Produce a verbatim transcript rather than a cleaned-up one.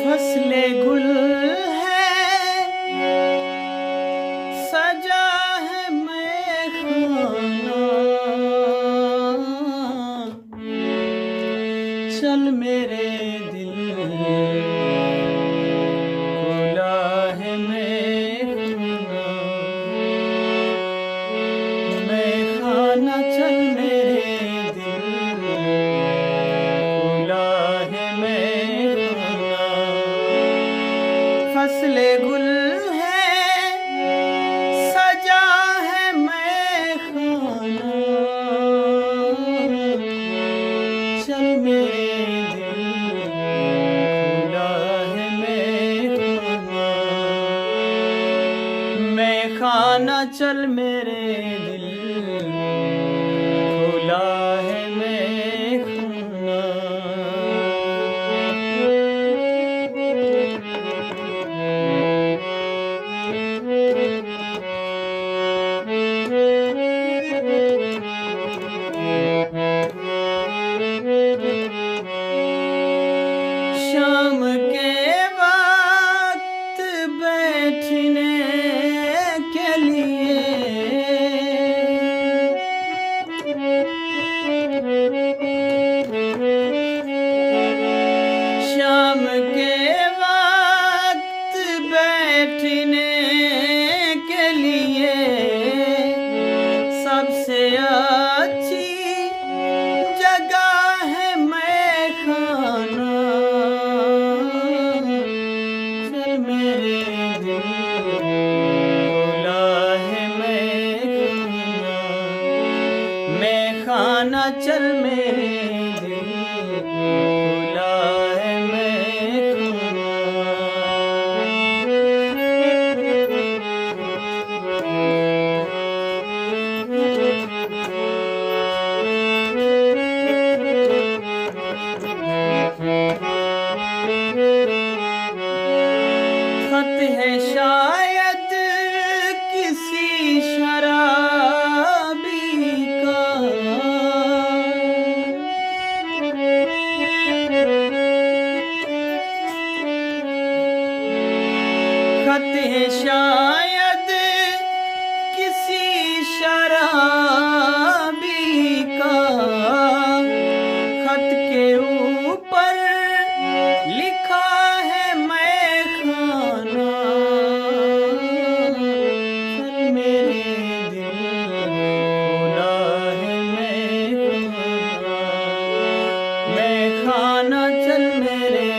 فصل گل ہے، سجا ہے مے خانہ، چل میرے دل، کھلا ہے مے خانہ، مے خانہ، چل میرے دل، کھلا ہے مے خانہ۔ فصل گل ہے، سجا ہے مے خانہ، چل میرے دل، کھلا ہے مے خانہ، مے خانہ، چل میرے دل، کھلا ہے مے خانہ۔ شام کے وقت بیٹھنے کے لیے، شام کے وقت بیٹھنے کے لیے سب سے اچھی جگہ ہے مے خانہ، چل میرے دل، کھلا ہے مے خانہ، مے خانہ، چل میرے دل، کھلا ہے مے خانہ۔ خط ہے شاید کسی شرابی کا، خط ہے شاید کسی شرابی کا، خط کے اوپر لکھا ہے مے خانہ، چل میرے دل، کھلا ہے مے خانہ، مے خانہ، چل میرے